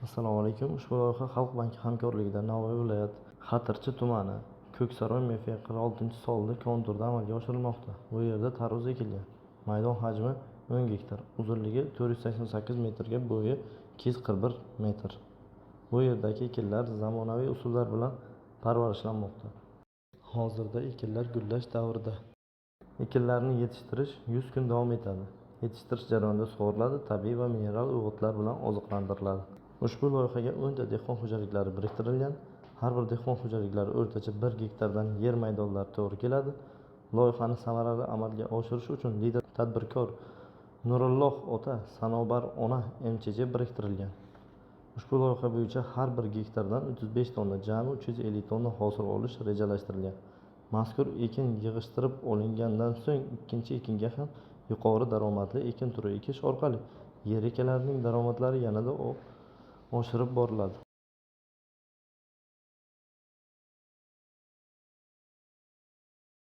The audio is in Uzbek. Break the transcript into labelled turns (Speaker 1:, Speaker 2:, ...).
Speaker 1: Assalomu alaykum. Ushbu loyiha Xalq banki hamkorligida Navoiy viloyati Xatirchi tumani Ko'ksaroy MF 46-sonli konturda amalga oshirilmoqda. Bu yerda tarvuz ekilgan. Maydon hajmi 10 gektar, uzunligi 488 metrga, bo'yi 241 metr. Bu yerdagi ekinlar zamonaviy usullar bilan parvarishlanmoqda. Hozirda ekinlar gullash davrida. Ekinlarni yetishtirish 100 kun davom etadi. Yetishtirish jarayonida sug'oriladi, tabiiy va mineral o'g'itlar bilan oziqlantiriladi. Ushbu loyihaga 10 ta dehqon xo'jaliklari biriktirilgan. Har bir dehqon xo'jaliklari o'rtacha 1 gektardan yer maydonlari to'g'ri keladi. Loyihani samarali amalga oshirish uchun lider tadbirkor Nurulloh ota, Sanobar ona MChJ biriktirilgan. Ushbu loyiha bo'yicha har bir gektardan 35 tonna, jami 350 tonna hosil olish rejalashtirilgan. Mazkur ekin yig'ishtirib olingandan so'ng ikkinchi ekinga ham yuqori daromadli ekin turi ekish orqali yer egalarining daromadlari yanada oshirib boriladi.